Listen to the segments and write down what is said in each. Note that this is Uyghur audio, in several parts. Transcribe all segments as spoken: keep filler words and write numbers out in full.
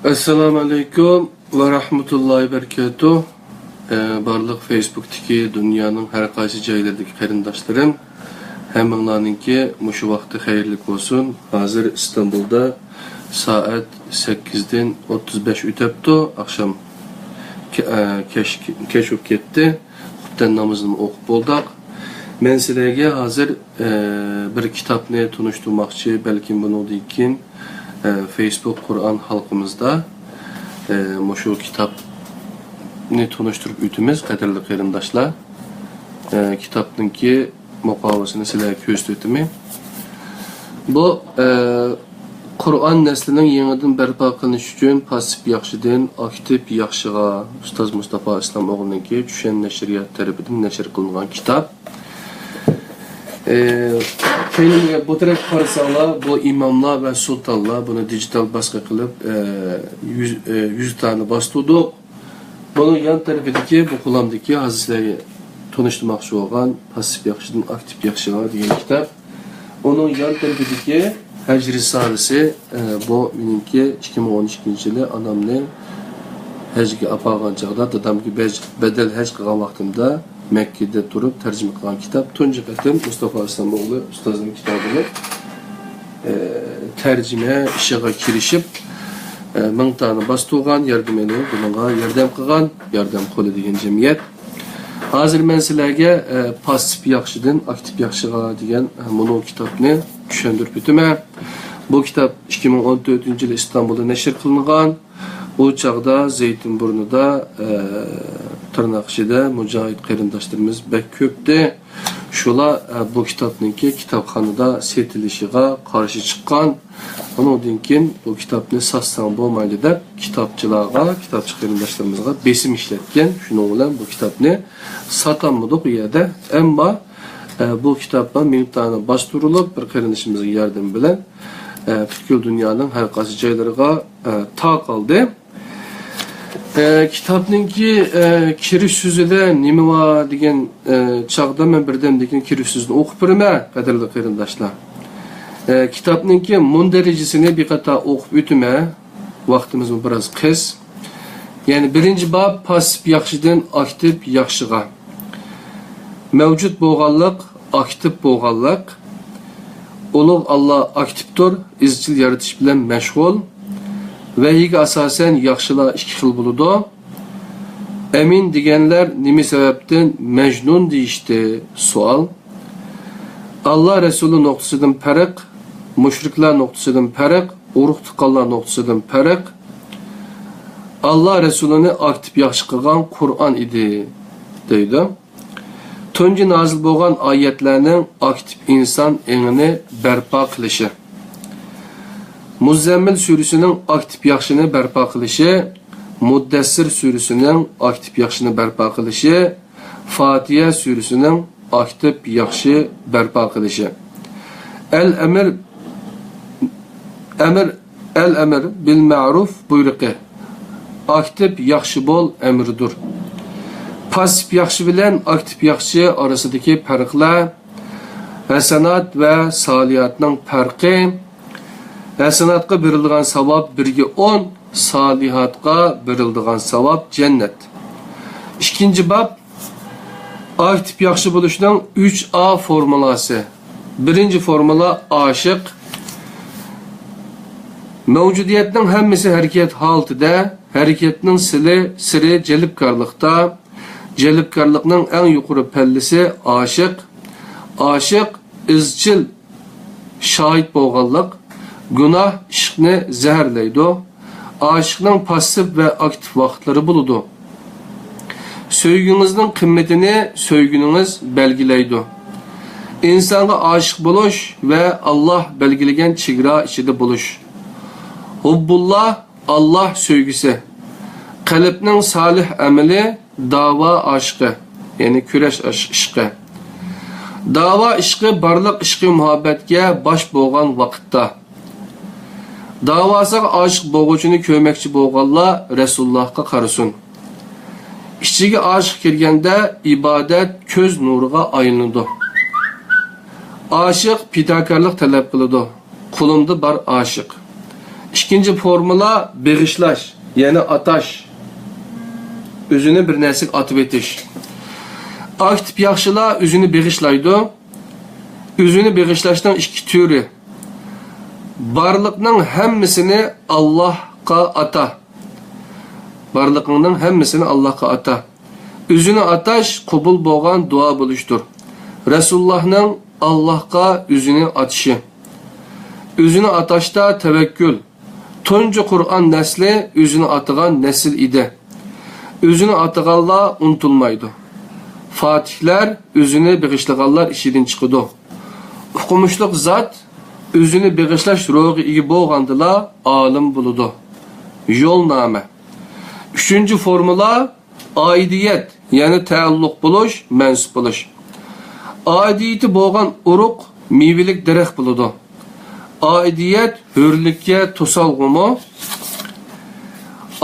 ئەسسالامۇ ئەلەيكۇم ۋە رەھمەتۇللاھى ۋە بەرىكاتۇھ. ئە، بارلىق فېيسبۇكتىكى دۇنيانىڭ ھەر قايسى جايلىرىدىكى قېرىنداشلىرىم، ھەممىڭلارنىڭكى مۇشۇ ۋاقتى خەيرلىك بولسۇن. ھازىر ئىستانبۇلدا سائەت سەككىزدىن ئوتتۇز بەش ئۆتەپتۇ، ئاخشام كە-، ئە، كەچ، كەچ بولۇپ كەتتى. خۇپتەن نامىزىنى ئوقۇپ بولدۇق. مەن سىلەرگە ھازىر، ئە، بىر كىتابنى تونۇشتۇرماقچى، بەلكىم بۇنىڭدىن كېيىن، ئە، فېيسبۇك قۇرئان ھالقىمىزدا، ئە، مۇشۇ كىتابنى تونۇشتۇرۇپ ئۆتىمىز، قەدىرلىك قېرىنداشلار. ئە، كىتابنىڭكى مۇقاۋىسىنى سىلەرگە كۆرسىتىۋېتىمەن. بۇ، ئە، قۇرئان نەسلىنىڭ يېڭىدىن بەرپا قىلىنىشى ئۈچۈن پاسسىپ ياخشىدىن ئاكتىپ ياخشىغا، ئۇستاز مۇستافا ئىسلام ئوغلىنىڭكى چۈشەن نەشرىيات تەرىپىدىن نەشر قىلىنغان كىتاب. ئە، كەينىگە بۇ تەرەپكە قارىساڭلار، بۇ ئىماملار ۋە سۇلتانلار بۇنى دىجىتال باسقا قىلىپ، ئە، يۈز، ئە، يۈز دانە باستۇردۇق. بۇنىڭ يان تەرىپىدىكى، بۇ قولۇمدىكى ھازىر سىلەرگە تونۇشتۇرماقچى بولغان پاسسىپ ياخشىدىن ئاكتىپ ياخشىغا دېگەن كىتاب. ئۇنىڭ يان تەرىپىدىكى ھەج رىسالىسى، ئە، بۇ مېنىڭكى ئىككى مىڭ ئون ئىككىنچى يىلى ئانامنى ھەجگە ئاپارغان چاغدا، دادامغا بەج-، بەدەل ھەج قىلغان ۋاقتىمدا مەككىدە تۇرۇپ تەرجىمە قىلغان كىتاب. تۇنجى قېتىم مۇستافا ئىسلام ئوغلى ئۇستازنىڭ كىتابىنى، ئە، تەرجىمە ئىشىغا كىرىشىپ، ئە، مىڭ دانە باستۇرغان، ياردىمىنى بۇنىڭغا ياردەم قىلغان ياردەم قولى دېگەن جەمئىيەت. ھازىر مەن سىلەرگە، ئە، پاسسىپ ياخشىدىن ئاكتىپ ياخشىغا دېگەن، ئە، مۇنۇ كىتابنى چۈشەندۈرۈپ ئۆتىمەن. بۇ كىتاب ئىككى مىڭ ئون تۆتىنچى يىلى ئىستانبۇلدا نەشر قىلىنغان. ئۇ چاغدا زەيتىنبۇرنىدا، ئە، تىرناق ئىچىدە مۇجاھىد قېرىنداشلىرىمىز بەك كۆپتى. شۇلار، ئە، بۇ كىتابنىڭكى كىتابخانىدا سېتىلىشىغا قارشى چىققان. ئۇنىڭدىن كېيىن بۇ كىتابنى ساتساڭ بولمايدۇ دەپ، كىتابچىلارغا، كىتابچى قېرىنداشلىرىمىزغا بېسىم ئىشلەتكەن. شۇنىڭ بىلەن بۇ كىتابنى ساتالمىدۇق ئۇ يەردە. ئەمما، ئە، بۇ كىتاب مىڭ دانە باستۇرۇلۇپ، بىر قېرىندىشىمىزنىڭ ياردىمى بىلەن، ئە، پۈتكۈل دۇنيانىڭ ھەر قايسى جايلىرىغا، ئە، تارقالدى. ئە، كىتابنىڭكى، ئە، كىرىش سۆزىدە نېمە بار دېگەن، ئە، چاغدا مەن بىردەمدىن كېيىن كىرىش سۆزىنى ئوقۇپ بېرىمەن، قەدىرلىك قېرىنداشلار. ئە، كىتابنىڭكى مۇندەرىجىسىنى بىر قېتىم ئوقۇپ ئۆتىمەن، ۋاقتىمىزمۇ بىراز قىس. يەنى بىرىنچى باب، پاسسىپ ياخشىدىن ئاكتىپ ياخشىغا. مەۋجۇت بولغانلىق، ئاكتىپ بولغانلىق. ئۇلۇغ ئاللا ئاكتىپتۇر، ئىزچىل يارىتىش بىلەن مەشغۇل. ۋەھىيگە ئاساسەن ياخشىلار ئىككى خىل بولىدۇ. ئەمىن دېگەنلەر نېمە سەۋەبتىن مەجنۇن دېيىشتى؟ سوئال. ئاللا رەسۇلى نۇقتىسىدىن پەرق، مۇشرىكلار نۇقتىسىدىن پەرق، ئۇرۇق-تۇغقانلار نۇقتىسىدىن پەرق. ئاللا رەسۇلىنى ئاكتىپ ياخشى قىلغان قۇرئان ئىدى، دەيدۇ. تۇنجى نازىل بولغان ئايەتلەرنىڭ ئاكتىپ ئىنسان ئېڭىنى بەرپا قىلىشى. مۇززەممىل سۈرىسىنىڭ ئاكتىپ ياخشىنى بەرپا قىلىشى، مۇددەسسىر سۈرىسىنىڭ ئاكتىپ ياخشىنى بەرپا قىلىشى، فاتىھە سۈرىسىنىڭ ئاكتىپ ياخشى بەرپا قىلىشى. ئەل ئەمر، ئەمر، ئەل ئەمر بىل مەرۇف بۇيرۇقى. ئاكتىپ ياخشى بول ئەمرىدۇر. پاسسىپ ياخشى بىلەن ئاكتىپ ياخشى ئارىسىدىكى پەرقلەر. ھەسەنات ۋە سالىھاتنىڭ پەرقى. ھەسەناتقا بېرىلىدىغان ساۋاب بىرگە ئون، سالىھاتقا بېرىلىدىغان ساۋاب جەننەت. ئىككىنچى باب، ئاكتىپ ياخشى بولۇشنىڭ ئۈچ ئا فورمۇلاسى. بىرىنچى فورمۇلا، ئاشىق. مەۋجۇدىيەتنىڭ ھەممىسى ھەرىكەت ھالىتىدە، ھەرىكەتنىڭ سىلى، سىرى جەلپكارلىقتا. جەلپكارلىقنىڭ ئەڭ يۇقىرى پەللىسى ئاشىق. ئاشىق ئىزچىل شاھىت بولغانلىق، گۇناھ ئىشقنى زەھەرلەيدۇ. ئاشىقنىڭ پاسسىپ ۋە ئاكتىپ ۋاقىتلىرى بولىدۇ. سۆيگۈڭىزنىڭ قىممىتىنى سۆيگىنىڭىز بەلگىلەيدۇ. ئىنسانغا ئاشىق بولۇش ۋە ئاللاھ بەلگىلىگەن چېگرا ئىچىدە بولۇش. ھۇببۇللاھ، ئاللاھ سۆيگۈسى. قەلبنىڭ سالىھ ئەمىلى، داۋا ئاشىقى، يەنى كۈرەش ئاش-، ئىشقى. داۋا ئىشقى بارلىق ئىشقى مۇھەببەتكە باش بولغان ۋاقىتتا. داۋاسىغا ئاشىق بولغۇچىنى كۆرمەكچى بولغانلار رەسۇلۇللاھقا قارىسۇن. ئىچىگە ئاشىق كىرگەندە ئىبادەت كۆز نۇرىغا ئايلىنىدۇ. ئاشىق پىداكارلىق تەلەپ قىلىدۇ. قولۇمدا بار ئاشىق. ئىككىنچى فورمۇلا بېغىشلاش، يەنى ئاتاش. ئۆزىنى بىر نەرسىگە ئاتىۋېتىش. ئاكتىپ ياخشىلار ئۆزىنى بېغىشلايدۇ. ئۆزىنى بېغىشلاشنىڭ ئىككى تۈرى. بارلىقنىڭ ھەممىسىنى ئاللاھقا ئاتا. بارلىقىڭنىڭ ھەممىسىنى ئاللاھقا ئاتا. ئۆزىنى ئاتاش قوبۇل بولغان دۇئا بولۇشتۇر. رەسۇلۇللاھنىڭ ئاللاھقا ئۆزىنى ئاتىشى. ئۆزىنى ئاتاشتا تەۋەككۈل. تۇنجى قۇرئان نەسلى ئۆزىنى ئاتىغان نەسىل ئىدى. ئۆزىنى ئاتىغانلار ئۇنتۇلمايدۇ. فاتىھلەر ئۆزىنى بېغىشلىغانلار ئىچىدىن چىقىدۇ. ئوقۇمۇشلۇق زات ئۆزىنى بېغىشلاش روھىغا ئىگە بولغاندىلا ئالىم بولىدۇ. يولنامە. ئۈچىنچى فورمۇلا ئائىدىيەت، يەنى تەئەللۇق بولۇش، مەنسۇپ بولۇش. ئائىدىيىتى بولغان ئۇرۇق مېۋىلىك دەرەخ بولىدۇ. ئائىدىيەت ھۆرلۈككە توسالغۇمۇ؟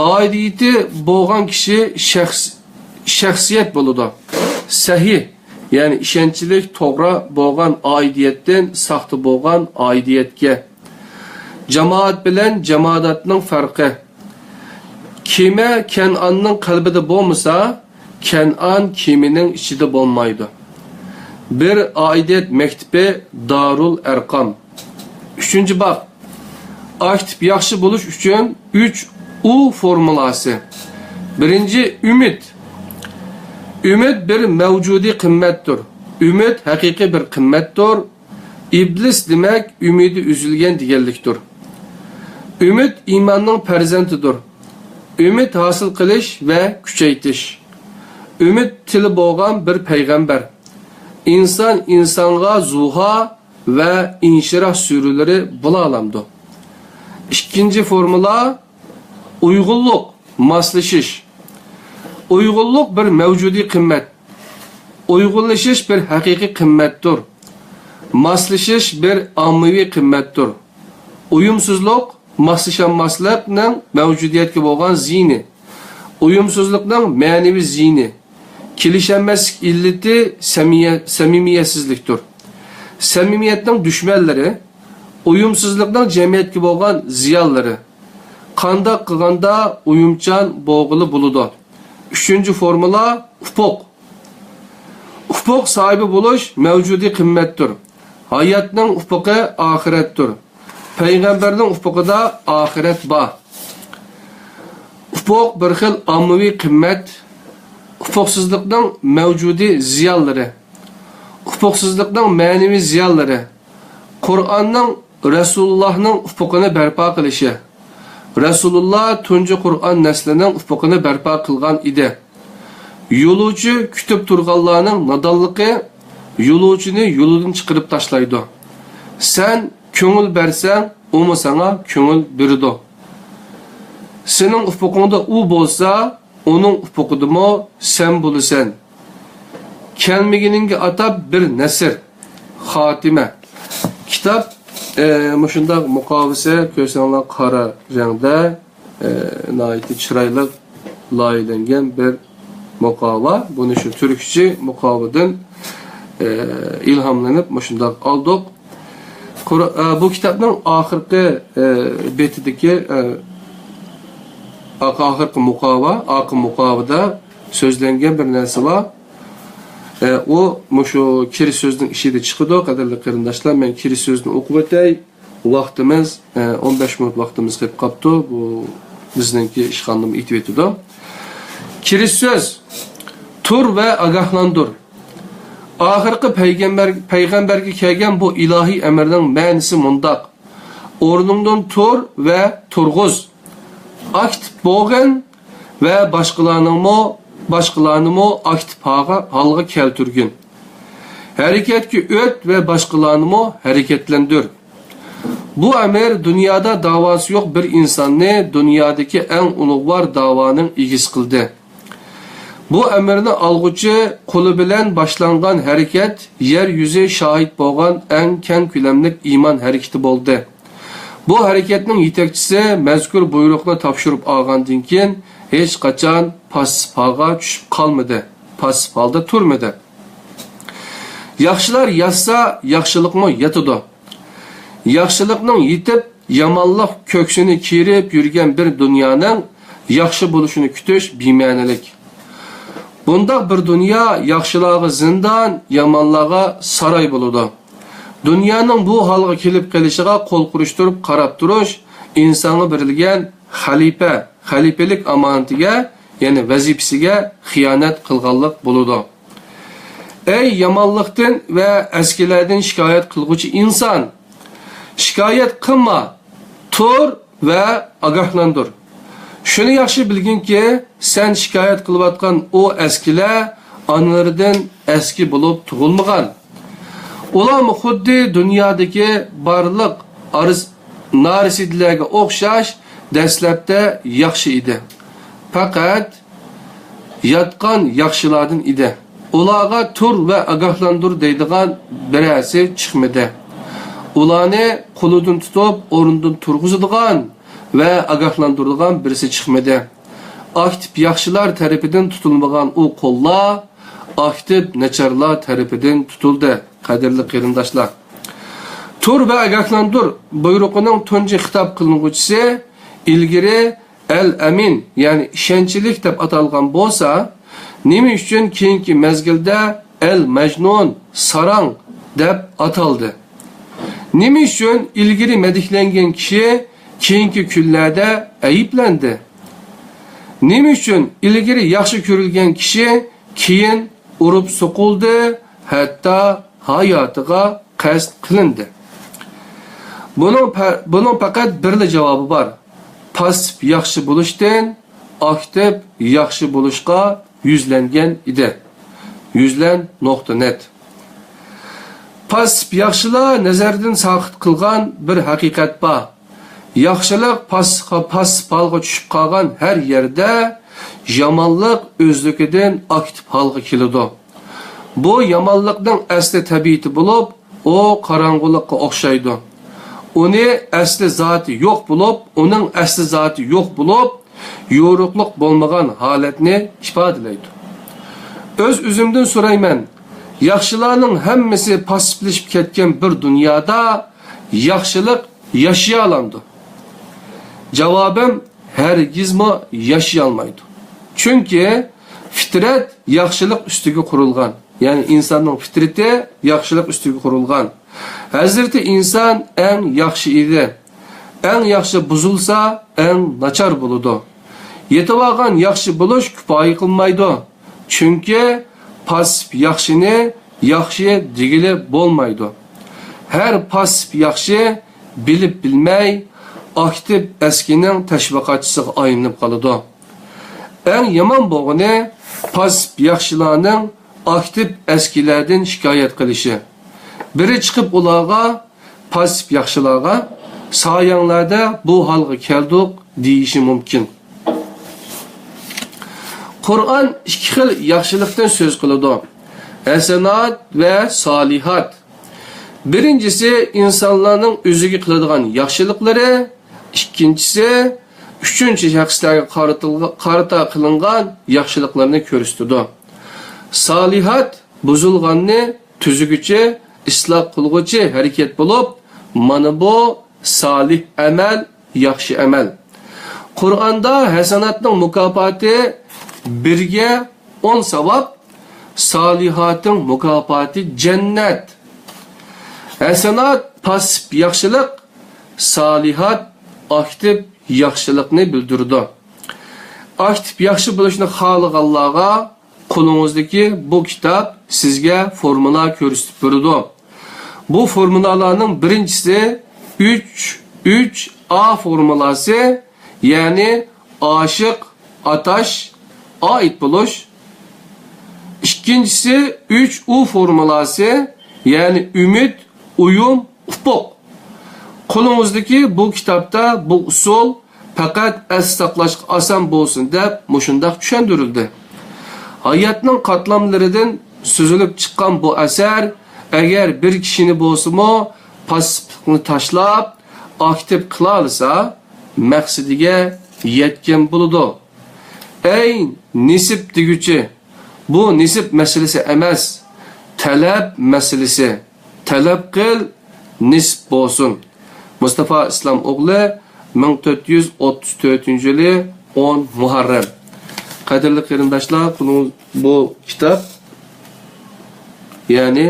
ئائىدىيىتى بولغان كىشى شەخس-، شەخسىيەت بولىدۇ. سەھىھ، يەنى ئىشەنچلىك، توغرا بولغان ئائىدىيەتتىن ساختا بولغان ئائىدىيەتكە. جامائەت بىلەن جاماداتنىڭ پەرقى. كېمە كەنئاننىڭ قەلبىدە بولمىسا، كەنئان كېمىنىڭ ئىچىدە بولمايدۇ. بىر ئائىدىيەت مەكتىپى دارۇل ئەرقام. ئۈچىنچى باب. ئاكتىپ ياخشى بولۇش ئۈچۈن ئۈچ ئۇ فورمۇلاسى. بىرىنچى، ئۈمىد. ئۈمىد بىر مەۋجۇدىي قىممەتتۇر. ئۈمىد ھەقىقىي بىر قىممەتتۇر. ئىبلىس دېمەك ئۈمىدى ئۈزۈلگەن دېگەنلىكتۇر. ئۈمىد ئىماننىڭ پەرزەنتىدۇر. ئۈمىد ھاسىل قىلىش ۋە كۈچەيتىش. ئۈمىد تىلى بولغان بىر پەيغەمبەر. ئىنسان ئىنسانغا زۇھا ۋە ئىنشىراھ سۈرىلىرى بولالامدۇ؟ ئىككىنچى فورمۇلا، ئۇيغۇنلۇق، ماسلىشىش. ئۇيغۇنلۇق بىر مەۋجۇدىي قىممەت. ئۇيغۇنلىشىش بىر ھەقىقىي قىممەتتۇر. ماسلىشىش بىر ئاممىۋى قىممەتتۇر. ئۇيۇمسىزلىق، ماسلىشالماسلىقنىڭ مەۋجۇدىيەتكە بولغان زىيىنى. ئۇيۇمسىزلىقنىڭ مەنىۋى زىيىنى. كېلىشەلمەسلىك ئىللىتى سەمىيە-، سەمىمىيەتسىزلىكتۇر. سەمىمىيەتنىڭ دۈشمەنلىرى، ئۇيۇمسىزلىقنىڭ جەمئىيەتكە بولغان زىيانلىرى. قانداق قىلغاندا ئۇيۇمچان بولغىلى بولىدۇ؟ ئۈچىنچى فورمۇلا، ئۇپۇق. ئۇپۇق ساھىبى بولۇش مەۋجۇدىي قىممەتتۇر. ھاياتنىڭ ئۇپۇقى ئاخىرەتتۇر. پەيغەمبەرنىڭ ئۇپۇقىدا ئاخىرەت بار. ئۇپۇق بىر خىل ئاممىۋى قىممەت. ئۇپۇقسىزلىقنىڭ مەۋجۇدىي زىيانلىرى. ئۇپۇقسىزلىقنىڭ مەنىۋى زىيانلىرى. قۇرئاننىڭ رەسۇلۇللاھنىڭ ئۇپۇقىنى بەرپا قىلىشى. رەسۇلۇللا تۇنجى قۇرئان نەسلىنىڭ ئۇپۇقىنى بەرپا قىلغان ئىدى. يولۇچى كۈتۈپ تۇرغانلارنىڭ نادانلىقى يولۇچىنى يولىدىن چىقىرىپ تاشلايدۇ. سەن كۆڭۈل بەرسەڭ، ئۇمۇ ساڭا كۆڭۈل بېرىدۇ. سېنىڭ ئۇپۇقۇڭدا ئۇ بولسا، ئۇنىڭ ئۇپۇقىدىمۇ سەن بولىسەن. كەلمىگىنىڭگە ئاتاپ بىر نەسر. خاتىمە. كىتاب، ئە، مۇشۇنداق مۇقاۋىسى، كۆرسەڭلار قارا رەڭدە، ئە، ناھايىتى چىرايلىق لايىھەلەنگەن بىر مۇقاۋا. بۇنى شۇ تۈركچە مۇقاۋىدىن، ئە، ئىلھاملىنىپ مۇشۇنداق ئالدۇق. قۇر-، ئە، بۇ كىتابنىڭ ئاخىرقى، ئە، بېتىدىكى، ئە، ئاخ-، ئاخىرقى مۇقاۋا، ئاخىرقى مۇقاۋىدا سۆزلەنگەن بىر نەرسە بار. ئە، ئۇ مۇشۇ كىرىش سۆزنىڭ ئىچىدە چىقىدۇ، قەدىرلىك قېرىنداشلار. مەن كىرىش سۆزنى ئوقۇۋېتەي. ۋاقتىمىز، ئە، ئون بەش مىنۇت ۋاقتىمىز قېلىپ قاپتۇ. بۇ بىزنىڭكى ئىشخانىمۇ ئېتىۋېتىدۇ. كىرىش سۆز. تۇر ۋە ئاگاھلاندۇر. ئاخىرقى پەيغەمبەر، پەيغەمبەرگە كەلگەن بۇ ئىلاھىي ئەمىرنىڭ مەنىسى مۇنداق: ئورنۇڭدىن تۇر ۋە تۇرغۇز. ئاكتىپ بولغىن ۋە باشقىلارنىڭمۇ، باشقىلارنىمۇ ئاكتىپ ھالغا، ھالغا كەلتۈرگىن. ھەرىكەتكە ئۆت ۋە باشقىلارنىمۇ ھەرىكەتلەندۈر. بۇ ئەمىر دۇنيادا داۋاسى يوق بىر ئىنساننى دۇنيادىكى ئەڭ ئۇلۇغۋار داۋانىڭ ئىگىسى قىلدى. بۇ ئەمىرنى ئالغۇچى قولى بىلەن باشلانغان ھەرىكەت يەر يۈزى شاھىت بولغان ئەڭ كەڭ كۆلەملىك ئىمان ھەرىكىتى بولدى. بۇ ھەرىكەتنىڭ يېتەكچىسى مەزكۇر بۇيرۇقنى تاپشۇرۇپ ئالغاندىن كېيىن، ھېچقاچان پاسسىپ ھالغا چۈشۈپ قالمىدى، پاسسىپ ھالدا تۇرمىدى. ياخشىلار ياتسا، ياخشىلىقمۇ ياتىدۇ. ياخشىلىقنىڭ يېتىپ، يامانلىق كۆكسىنى كىيدۈرۈپ يۈرگەن بىر دۇنيانىڭ ياخشى بولۇشىنى كۈتۈش بىمەنىلىك. بۇنداق بىر دۇنيا ياخشىلارغا زىندان، يامانلارغا ساراي بولىدۇ. دۇنيانىڭ بۇ ھالغا كېلىپ قېلىشىغا قول قۇرۇشتۇرۇپ قاراپ تۇرۇش ئىنسانغا بېرىلگەن خەلىپە، خەلىپىلىك ئامانىتىگە، يەنى ۋەزىپىسىگە خىيانەت قىلغانلىق بولىدۇ. ئەي يامانلىقتىن ۋە ئەسكىلەردىن شىكايەت قىلغۇچى ئىنسان! شىكايەت قىلما، تۇر ۋە ئاگاھلاندۇر. شۇنى ياخشى بىلگىنكى، سەن شىكايەت قىلىۋاتقان ئۇ ئەسكىلەر ئانىلىرىدىن ئەسكى بولۇپ تۇغۇلمىغان. ئۇلارمۇ خۇددى دۇنيادىكى بارلىق ئارس-، نارسىدىلەرگە ئوخشاش دەسلەپتە ياخشى ئىدى. پەقەت ياتقان ياخشىلاردىن ئىدى. ئۇلارغا تۇر ۋە ئاگاھلاندۇر دەيدىغان بىرەرسى چىقمىدى. ئۇلارنى قولىدىن تۇتۇپ، ئورنىدىن تۇرغۇزىدىغان ۋە ئاگاھلاندۇرىدىغان بىرسى چىقمىدى. ئاكتىپ ياخشىلار تەرىپىدىن تۇتۇلمىغان ئۇ قوللار ئاكتىپ ناچارلار تەرىپىدىن تۇتۇلدى. قەدىرلىك قېرىنداشلار، تۇر ۋە ئاگاھلاندۇر بۇيرۇقىنىڭ تۇنجى خىتاب قىلىنغۇچىسى ئىلگىرى ئەل ئەمىن، يەنى ئىشەنچلىك دەپ ئاتالغان بولسا، نېمە ئۈچۈن كېيىنكى مەزگىلدە ئەل مەجنۇن، ساراڭ دەپ ئاتالدى؟ نېمە ئۈچۈن ئىلگىرى مەدھلەنگەن كىشى كېيىنكى كۈنلەردە ئەيىبلەندى؟ نېمە ئۈچۈن ئىلگىرى ياخشى كۆرۈلگەن كىشى كېيىن ئۇرۇپ سوقۇلدى، ھەتتا ھاياتىغا قەست قىلىندى؟ بۇنىڭ پە-، بۇنىڭ پەقەت بىرلا جاۋابى بار. پاسسىپ ياخشى بولۇشتىن ئاكتىپ ياخشى بولۇشقا يۈزلەنگەن ئىدى. يۈزلەن نۇقتا نەت. پاسسىپ ياخشىلار نەزەردىن ساقىت قىلغان بىر ھەقىقەت بار. ياخشىلىق پاسسىپ، پاسسىپ ھالغا چۈشۈپ قالغان ھەر يەردە يامانلىق ئۆزلۈكىدىن ئاكتىپ ھالغا كېلىدۇ. بۇ يامانلىقنىڭ ئەسلى تەبىئىتى بولۇپ، ئۇ قاراڭغۇلۇققا ئوخشايدۇ. ئۇنى ئەسلى زاتى يوق بولۇپ، ئۇنىڭ ئەسلى زاتى يوق بولۇپ، يورۇقلۇق بولمىغان ھالەتنى ئىپادىلەيدۇ. ئۆز-ئۆزۈمدىن سورايمەن، ياخشىلارنىڭ ھەممىسى پاسسىپلىشىپ كەتكەن بىر دۇنيادا ياخشىلىق ياشىيالامدۇ؟ جاۋابىم، ھەرگىزمۇ ياشىيالمايدۇ. چۈنكى فىترەت ياخشىلىق ئۈستىگە قۇرۇلغان. يەنى ئىنساننىڭ فىترىتى ياخشىلىق ئۈستىگە قۇرۇلغان. ھەزرىتى ئىنسان ئەڭ ياخشى ئىدى. ئەڭ ياخشى بۇزۇلسا، ئەڭ ناچار بولىدۇ. يېتىۋالغان ياخشى بولۇش كۇپايە قىلمايدۇ. چۈنكى پاسسىپ ياخشىنى ياخشى دېگىلى بولمايدۇ. ھەر پاسسىپ ياخشى بىلىپ بىلمەي ئاكتىپ ئەسكىنىڭ تەشۋىقاتچىسىغا ئايلىنىپ قالىدۇ. ئەڭ يامان بولغىنى پاسسىپ ياخشىلارنىڭ ئاكتىپ ئەسكىلەردىن شىكايەت قىلىشى. بىرى چىقىپ ئۇلارغا، پاسسىپ ياخشىلارغا، سايەڭلەردە بۇ ھالغا كەلدۇق دېيىشى مۇمكىن. قۇرئان ئىككى خىل ياخشىلىقتىن سۆز قىلىدۇ، ھەسەنات ۋە سالىھات. بىرىنچىسى ئىنسانلارنىڭ ئۆزىگە قىلىدىغان ياخشىلىقلىرى، ئىككىنچىسى ئۈچىنچى شەخسلەرگە قارىتىلغا-، قارىتا قىلىنغان ياخشىلىقلارنى كۆرسىتىدۇ. سالىھات بۇزۇلغاننى تۈزىگۈچى، ئىسلاھ قىلغۇچى ھەرىكەت بولۇپ، مانا بۇ سالىھ ئەمەل، ياخشى ئەمەل. قۇرئاندا ھەسەناتنىڭ مۇكاپاتى بىرگە ئون ساۋاب، سالىھاتنىڭ مۇكاپاتى جەننەت. ھەسەنات پاسسىپ ياخشىلىق، سالىھات ئاكتىپ ياخشىلىقنى بىلدۈرىدۇ. ئاكتىپ ياخشى بولۇشنى خالىغانلارغا قولىڭىزدىكى بۇ كىتاب سىزگە فورمۇلا كۆرسىتىپ بېرىدۇ. بۇ فورمۇلالارنىڭ بىرىنچىسى ئۈچ ئۈچ ئا فورمۇلاسى، يەنى ئاشىق، ئاتاش، ئائىت بولۇش. ئىككىنچىسى ئۈچ ئۇ فورمۇلاسى، يەنى ئۈمىد، ئۇيۇم، ئۇپۇق. قولىڭىزدىكى بۇ كىتابتا بۇ ئۇسۇل پەقەت ئەستە ساقلاشقا ئاسان بولسۇن دەپ مۇشۇنداق چۈشەندۈرۈلدى. ھاياتنىڭ قاتلاملىرىدىن سۈزۈلۈپ چىققان بۇ ئەسەر ئەگەر بىر كىشىنى بولسىمۇ پاسسىپلىقنى تاشلاپ، ئاكتىپ قىلالىسا، مەقسىتىگە يەتكەن بولىدۇ. ئەي نېسىپ دېگۈچى، بۇ نېسىپ مەسىلىسى ئەمەس، تەلەپ مەسىلىسى. تەلەپ قىل، نېسىپ بولسۇن. مۇستافا ئىسلام ئوغلى، مىڭ تۆت يۈز ئوتتۇز تۆتىنچى يىلى ئون مۇھەررەم. قەدىرلىك قېرىنداشلار، بۇنىڭ، بۇ كىتاب، يەنى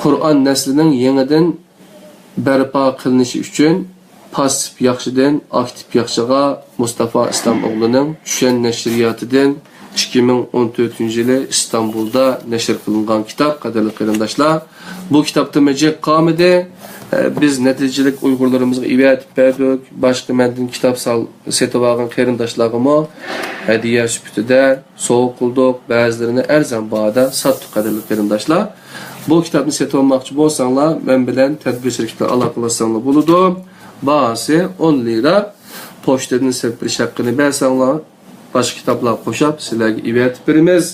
قۇرئان نەسلىنىڭ يېڭىدىن بەرپا قىلىنىشى ئۈچۈن پاسسىپ ياخشىدىن ئاكتىپ ياخشىغا مۇستافا ئىسلام ئوغلىنىڭ چۈشەن نەشرىياتىدىن ئىككى مىڭ ئون تۆتىنچى يىلى ئىستانبۇلدا نەشر قىلىنغان كىتاب، قەدىرلىك قېرىنداشلار. بۇ كىتابتىنمۇ جىق قالمىدى. ئە، بىز نەتىجىلىك ئۇيغۇرلىرىمىزغا ئېۋەتىپ بەردۇق. باشقا مەندىن كىتاب سال-، سېتىۋالغان قېرىنداشلارغىمۇ ھەدىيە سۈپىتىدە سوۋغا قىلدۇق، بەزىلىرىنى ئەرزان باھادا ساتتۇق، قەدىرلىك قېرىنداشلار. بۇ كىتابنى سېتىۋالماقچى بولساڭلار، مەن بىلەن تەدبىرچىلىكتە ئالاقىلاشساڭلار بولىدۇ. باھاسى ئون لىرا. پوچتىدىن سېلىپ بېرىش ھەققىنى بەرسەڭلار، باشقا كىتابلار قوشاپ سىلەرگە ئېۋەتىپ بېرىمىز.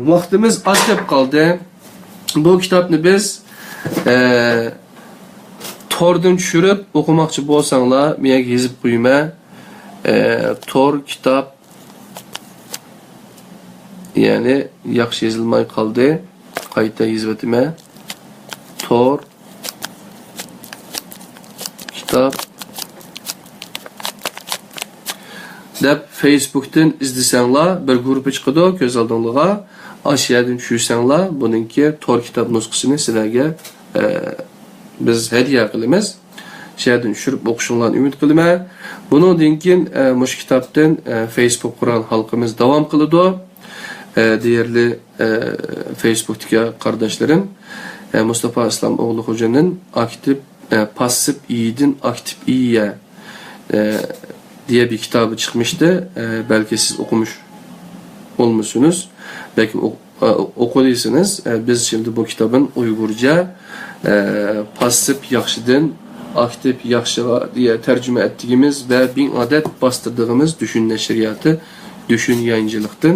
ۋاقتىمىز ئاز دەپ قالدى. بۇ كىتابنى بىز، ئە، توردىن چۈشۈرۈپ ئوقۇماقچى بولساڭلار، مېيەگە يېزىپ قويىمەن. ئە، تور كىتاب، يەنى ياخشى يېزىلماي قالدى. قايتا يېزىۋېتىمەن. تور كىتاب دەپ فېيسبۇكتىن ئىزدىسەڭلار، بىر گۇرۇپپا چىقىدۇ كۆز ئالدىڭلارغا. ئاشۇ يەردىن چۈشۈرسەڭلار، بۇنىڭكى تور كىتاب نۇسخىسىنى سىلەرگە، ئە، بىز ھەدىيە قىلىمىز. شۇ يەردىن چۈشۈرۈپ ئوقۇشۇڭلارنى ئۈمىد قىلىمەن. بۇنىڭدىن كېيىن، ئە، مۇشۇ كىتابتىن، ئە، فېيسبۇك قۇرئان ھالقىمىز داۋام قىلىدۇ. ئە، دېيەرلى، ئە، فېيسبۇكتىكى قارداشلىرىم، ئە، مۇستافا ئىسلام ئوغلى خوجىنىڭ ئاكتىپ، ئە، پاسسىپ ئىيىدىن ئاكتىپ ئىيە، ئە، دېيە بىر كىتابى چىقمىشتى. ئە، بەلكى سىز ئوقۇمىش بولمىسىڭىز، بەلكىم ئوق-، ئە، ئوقۇدىسىڭىز. ئە، بىز شىمدى بۇ كىتابىن ئۇيغۇرچە، ئە، پاسسىپ ياخشىدىن ئاكتىپ ياخشىغا دېيە تەرجىمە ئەتتىگىمىز ۋە بىڭ ئادەت باستىردىغىمىز دۈشۈن نەشرىياتى، دۈشۈن يايىنچىلىقتىن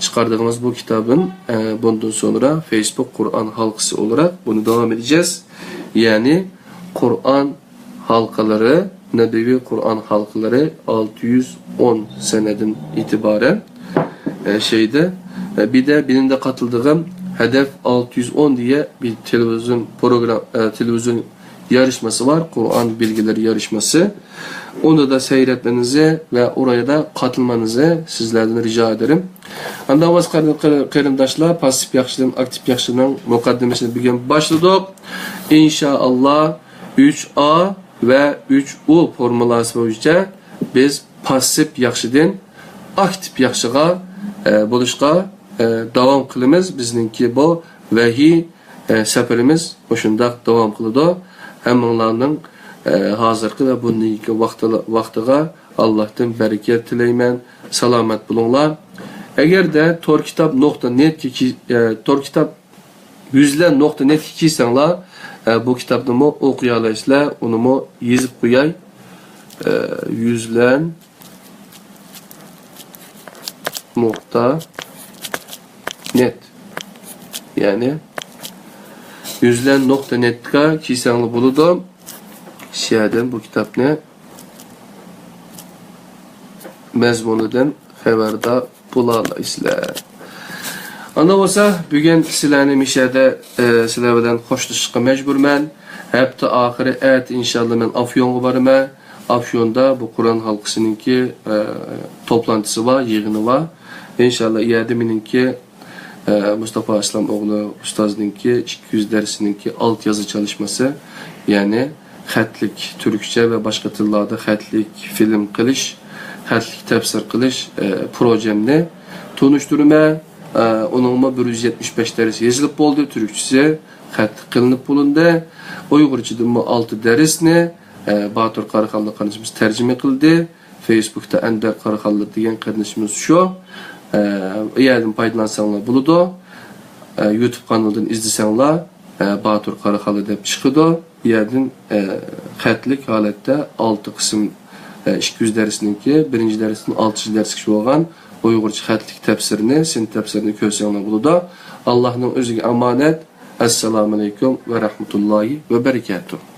چىقاردىغىمىز بۇ كىتابىن، ئە، بۇندىن سونرا فېيسبۇك قۇرئان ھالقىسى ئولىراق بۇنى داۋام ئېتىجەز. يەنى قۇرئان ھالقىلىرى، نەبىۋى قۇرئان ھالقىلىرى ئالتە يۈز ئون سەنەدىن ئېتىبارەن، ئە، شەيدە، ئە، بىدە بىلىندە قاتىلدىغىم ھەدەف ئالتە يۈز ئون دېيە بىر تېلېۋىزىيون پروگرام-، ئە، تېلېۋىزىيون يارىشمىسى بار، قۇرئان بىلگىلىرى يارىشمىسى. ئۇندا دا سەيرەتمىنىزى ۋە ئۇرايدا قاتىلمانىزى سىزلەردىن رىجا ئېدىرىم. ئاندا باشقا قېرىنداشلار، پاسسىپ ياخشىدىن ئاكتىپ ياخشىنىڭ مۇقەددىمىسىنى بۈگۈن باشلىدۇق. ئىنشائاللا، ئۈچ ئا ۋە ئۈچ ئۇ فورمۇلاسى بويىچە بىز پاسسىپ ياخشىدىن ئاكتىپ ياخشىغا، ئە، بولۇشقا، ئە، داۋام قىلىمىز. بىزنىڭكى بۇ ۋەھىي، ئە، سەپىرىمىز مۇشۇنداق داۋام قىلىدۇ. ھەممىڭلارنىڭ، ئە، ھازىرقى ۋە بۇندىن كېيىنكى ۋاقتىلا-، ۋاقتىغا ئاللاھتىن بەرىكەت تىلەيمەن. سالامەت بولۇڭلار. ئەگەردە تور كىتاب نۇقتا نېتكە كىي-، ئە، تور كىتاب يۈزلەن نۇقتا نېتكە كىرسەڭلار، ئە، بۇ كىتابنىمۇ ئوقۇيالايسىلەر، ئۇنىمۇ يېزىپ قوياي. ئە، يۈزلەن نۇقتا نېت. يەنى، يۈزلەن نۇقتا نېتكە كىرسەڭلار بولىدۇ. شۇ يەردىن بۇ كىتابنى مەزمۇنىدىن خەۋەردار بولالايسىلەر. ئاندىن بولسا، بۈگۈن سىلەرنى مىشەدە، ئە، سىلەر بىلەن خوشلىشىشقا مەجبۇرمەن. ھەپتە ئاخىرى ئەتە، ئىنشاللا، مەن ئافيونغا بارىمەن. ئافيوندا بۇ قۇرئان ھالقىسىنىڭكى، ئە، توپلانتىسى بار، يىغىنى بار. ئىنشاللا، ئۇ يەردە مېنىڭكى ئە، مۇستافا ئىسلام ئوغلى ئۇستازنىڭكى ئىككى يۈز دەرسىنىڭكى ئالتە يازغۇ چالىشمىسى، يەنى خەتلىك تۈركچە ۋە باشقا تىللاردا خەتلىك فىلىم قىلىش، خەتلىك تەپسىر قىلىش، ئە، پروژەمنى تونۇشتۇرىمەن. ئە، ئۇنىڭمۇ بىر يۈز يەتمىش بەش دەرس يېزىلىپ بولدى، تۈركچىسى خەتلىك قىلىنىپ بولۇندى. ئۇيغۇرچىدىنمۇ ئالتە دەرسنى، ئە، باتۇر قاراخانلىق قېرىندىشىمىز تەرجىمە قىلدى. فېيسبۇكتا ئەنۋەر قاراخانلىق دېگەن قېرىندىشىمىز شۇ. ئە، ئۇ يەردىن پايدىلانساڭلار بولىدۇ. ئە، يۇتۇب قانىلىدىن ئىزدىسەڭلار، ئە، باتۇر قاراخانلىق دەپ چىقىدۇ. ئۇ يەردىن، ئە، خەتلىك ھالەتتە ئالتە قىسىم، ئە، ئىككى يۈز دەرسنىڭكى، بىرىنچى دەرستىن ئالتىنچى دەرسكىچە بولغان ئۇيغۇرچە خەتلىك تەپسىرىنى، سىنىپ تەپسىرىنى كۆرسەڭلار بولىدۇ. ئاللاھنىڭ ئۆزىگە ئامانەت. ئەسسالامۇئەلەيكۇم ۋە رەھمەتۇللاھى ۋە بەرىكاتۇھ.